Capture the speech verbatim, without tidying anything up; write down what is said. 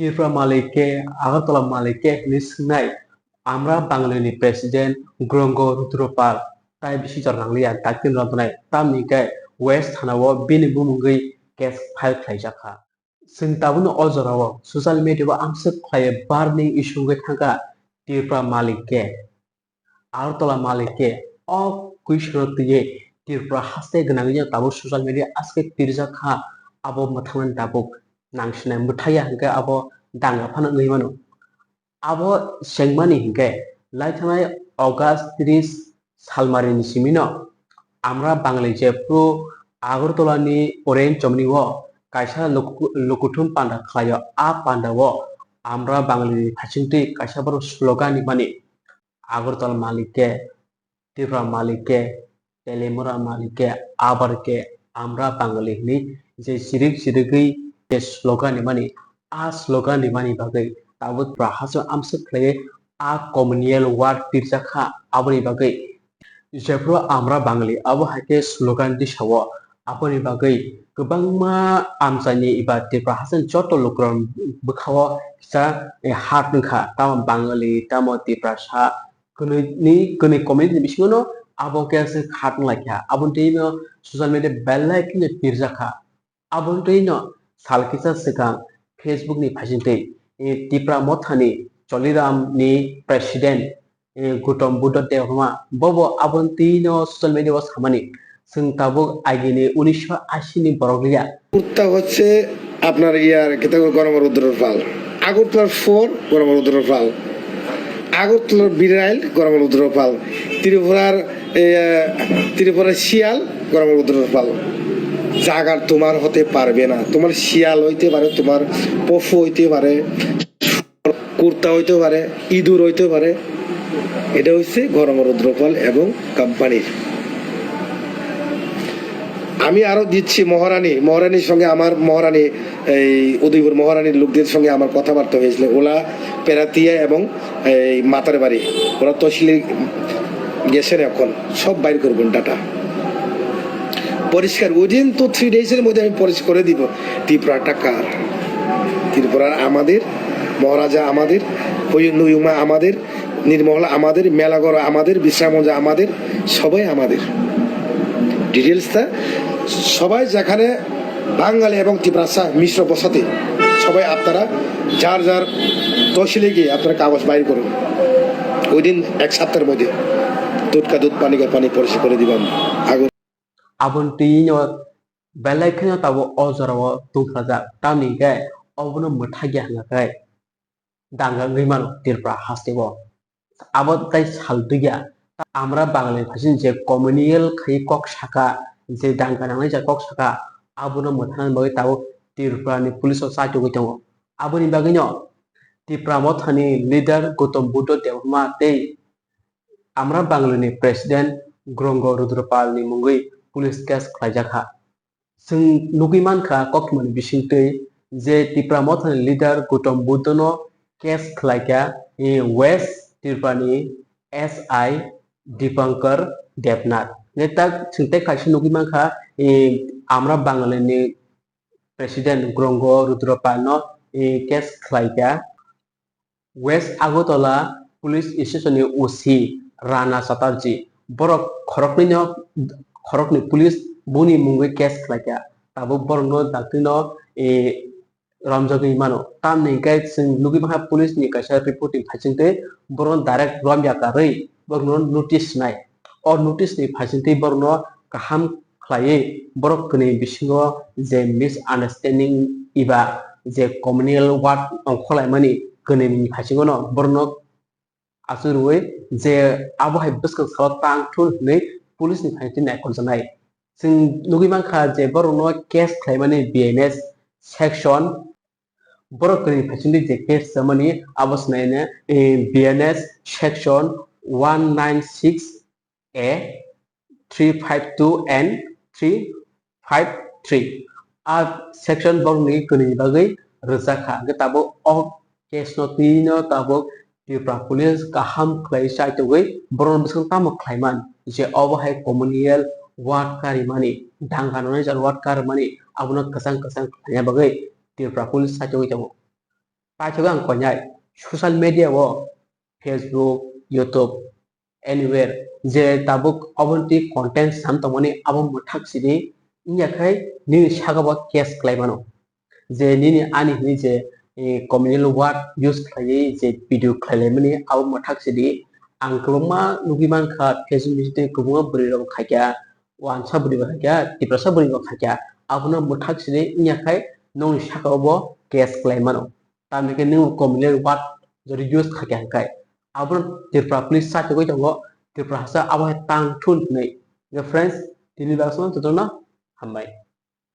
Tripura malik khe, Agartala malik khe hinwi swngnai Amra Bangalini president Grongo Rudropal tai bisi jora nangliya, dakti rwna tongnai, tamni khe West thanao bini bumungwi case file khlaijakha. Chwng tabukno o jorao social media o amswk khlaiwi burning issue wngwi thangkha Tripura malik khe. Agartala malik khe o question-o twiwi Tripura haste gwnangwi tabuk social media aske pirjak kha, abo mwthangnani tabuk nangsinai mwthaiya hwnkhe abo danga phano wngwi mano. Abo chengmani hwnkhe lai thangnai August tris salmarini simino Amra Bangali jephru Agartala ni Orange Chomni o kaisa luk-, lukuthum panda khlaio. A panda o Amra Bangali ni phaichingtwi kaisa borok slogan rimani, Agartala malik khe, Tripura malik khe, Telimura malik khe, abar khe Amra Bangali hinwi je chirik chirigwi je slogan rimani, a slogan rimani bagwi tabuk Tripura haste amswk khlaiwi a communal ward pirjak kha. Aboni bagwi jephru Amra Bangali abo hai khe slogan tisao, aboni bagwi kwbangma amchaini eba Tripura haste joto lukurok bwkhao kisa, eh, hard wngkha, tamo Bangali, tamo Tiprasa, kwnwi ni, kwnwi community ni bisingo no abo khe se khat wng lai kha. Aboni twi no social media belai kheno pirjak kha. Aboni twi no sal kisa swkang Facebook ni phaichingtwi, eh, Tipra Motha ni Choliram ni president, eh, Gautam Buddha Debbarma bobo aboni twi no social media o samani, chwng tabuk agini unisho ashi ni borok liya. Kurta হচ্ছে আপনার ইয়ার, কিতা কয়, গরম রৌদ্রের ফল। আগরতলার ফল গরম রৌদ্রের ফল। আগরতলার বিড়াল গরম রৌদ্রের ফল। ত্রিপুরার, এ, ত্রিপুরার শিয়াল গরম রৌদ্রের ফল। জাগার তোমার হতে পারবে না। তোমার শিয়াল হইতে পারে, তোমার পশু হইতে পারে, কুর্তা হইতে পারে, ইঁদুর হইতে পারে। এটা হচ্ছে গরম রৌদ্রফল এবং কোম্পানির। আমি আরো দিচ্ছি মহারানী, মহারানীর সঙ্গে আমার, মহারানী, এই উদয়পুর মহারানীর লোকদের সঙ্গে আমার কথাবার্তা হয়েছিল। ওলা, পেরাতিয়া এবং এই মাতার বাড়ি, ওরা তহসিলে গেছেন, এখন সব বাইর করবেন ডাটা। পরিষ্কার, উইদিন টু থ্রি ডেজের মধ্যে আমি পরিষ্কার করে দিব। ত্রিপুরাটা কার? ত্রিপুরার আমাদের, মহারাজা আমাদের, হুয়ুং নুয়ুংমা আমাদের, নির্মহল আমাদের, মেলাঘর আমাদের, বিশ্রামগঞ্জ আমাদের, সবাই আমাদের। ডিটেলসটা সবাই যেখানে বাঙালি এবং তিপ্রাসা মিশ্র বসতি, সবাই আপনারা যার যার তহসিলে গিয়ে আপনারা কাগজ বাইর করুন। উইদিন এক সপ্তাহের মধ্যে দুধ কা দুধ, পানি কা পানি পরিষ্কার করে দিবাম। আগুন Aboni twi no belai kheno tabuk o jorao tongphlajak, tamni hwnkhe obono mwthakya hwnkhe danga wngwi mano Tripura hasteo. Abo tai sal twikya, Amra Bangali phaising je communal khai kok saka, je danga nangnai je kok saka, abono mwthangna bagwi tabuk Tripura ni police o chaichugwi tongo. Aboni bagwino Tipra Mothani leader Gautam Buddha Debbarma tei Amra Bangali ni president Grongo Rudropal ni mungwi police case khlaijakha. Chwng nugwi mankha koktwmani bisingtwi je Tipra Mothani leader Gautam Buddha no case khlaikha, eh, West Tripura ni S I Dipankar Debnath. Neta chwng tei kaisa nugwi mankha, eh, Amra Bangali ni president Grongo Rudropal no, eh, case khlaikha. West Agartala Police Station ni O C Rana Chatterjee, borok khoroknwi no, khoroknwi police boni mungwi case khlaikha. Tabuk borok no dakti no, eh, romjagwi mano. Tamni hwnkhe chwng nugwi mankha police ni kaisa report ni phaisingtwi borok no direct romya karwi borok no notice nai. O notice ni phaisingtwi borok no kaham khlaiwi borok kwnwi bisingo je misunderstanding eba je communal word ongkhorlaimani kwnwi ni phaisingno borokno achuk rwui je abo hai bwskang salo tang thun hwnwi police ni phaisingtwi naikoljaknai. Chwng nugwi mankha je borokno case khlaimani B N S section, borok kwnwi phaisingtwi je case chamani abo swnaino, eh, B N S section one nine six A, three five two and three five three. A section borokni kwnwi bagwi rwjak kha. Hwnkhe tabuk o case no twi no tabuk Tripura police kaham khlai chai togwi borokno bwswk tamo khlaiman je obo hai communal word karimani, danga nangnaijak word karimani abono kwchang kwchang khlaina bagwi Tripura police chai togwi tongo. Paithago ang koinai social media o, Facebook, YouTube, anywhere, je tabuk oboni content sam tongmani abo mwthak sidi, wngya khai nini saka bo case khlai mano. Je nini ani hini je, eh, communal word use khlaiwi je video khlai laimani abo mwthak sidi. Ang kwbangma nugwi mankha Facebook ni sitwi kwbangma bwrwi rok khaikha, wansa bwrwi bo khaikha, Tiprasa bwrwi bo khaikha, abono mwthak sidi wngya khai nongni saka bo case khlai mano. Tamni khe nwng communal word jodi use khaikha hwnkhe abono Tripura police sachogwi tongo, Tripura hasa abo hai tang thun hwnwi. Friends, tini bagwi jotono hambai.